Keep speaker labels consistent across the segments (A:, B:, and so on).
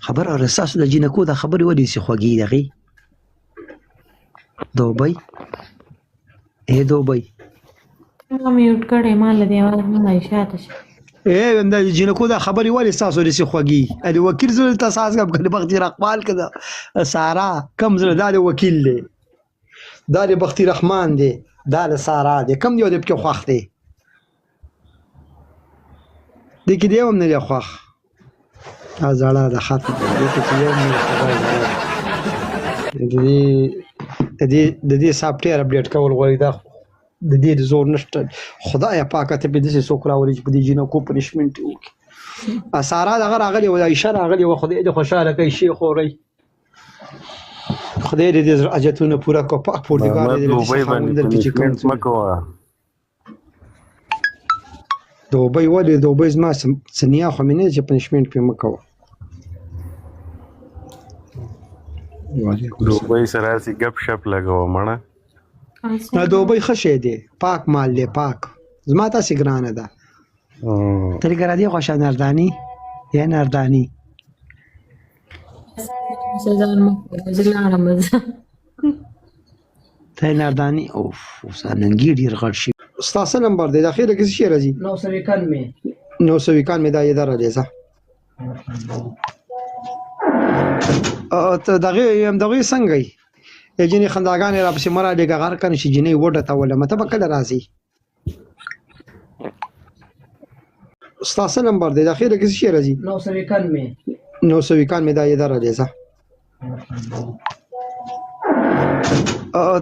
A: خبر او ستاسو د جینکو دا خبرې ولې سي خوږې دغې دوبۍ اے دوبۍ
B: ما میوټ کړی ما له دې اواز نه راځي شاته شه.
A: اے د جینکو دا خبرې ولې ستاسو دې سي خوږې د وکیل زړه ته ساز کم کړي بختي رحمان کده سارا کم زړه دا د وکیل دی دا د بختي رحمان دی دا د سارا دی کم یو دی پکې خوښ دی دې کې دی هم نه دی خوښ. دا زړه ده ختم ده دې کې چې یو نه دی خبر زړه ده. د دې د دې د دې سافټویر اپډیټ کول غواړي دا د دې د زور نشته. خدای پاکه ته په داسې څوک راولي چې په دې جینکو پنشمنټ وکړي. سارا دغه راغلې وه، عایشه راغلې وه، خدای دې خوشحاله کړي شیخ خورئ. خدای دې دې حاجتونه پوره کړه پاک پوردګار
C: محمد
A: دې داسې
C: دوبۍ باندې
A: خاوند درکړي چې کوم
C: پنشمنټ مه کوه.
A: دوبۍ ولې دوبۍ زما څه نیا خو مې نه چې پنشمنټ پې مه کوه. وعلیکم السلام.
C: دوبۍ سره هسې ګپ شپ لګوه مړه.
A: نه دوبۍ ښه شی دی، پاک مال دی پاک. زما تاسې ګرانه ده. ترې ګرا دی خوښه نردانی یا نردانی.
B: ځان مه کوه، زه لاړم زه.
A: ته نردانی اوف اوس ننګي ډیر غټ شي. ستا څه نمبر دی د اخیره کې څه شی راځي؟
D: 991.
A: 991 دا یې درلې ځه. ته دغه یم دغه څنګه یې جنې خنداګانې را پسې مرا لېږه غر کنه چې جنې وډه ته ولمه ته به کله راځي؟ ستا څه نمبر دی د اخیره کې څه شی راځي؟
D: 991.
A: 991 دا یې درلې ځه.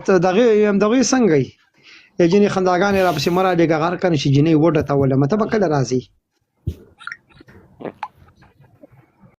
A: ته دغه یم دغه څنګه یې جنې خنداګانې را پسې مرا لېږه غر کنه چې جنې وډه ته ولمه ته به کله راځي؟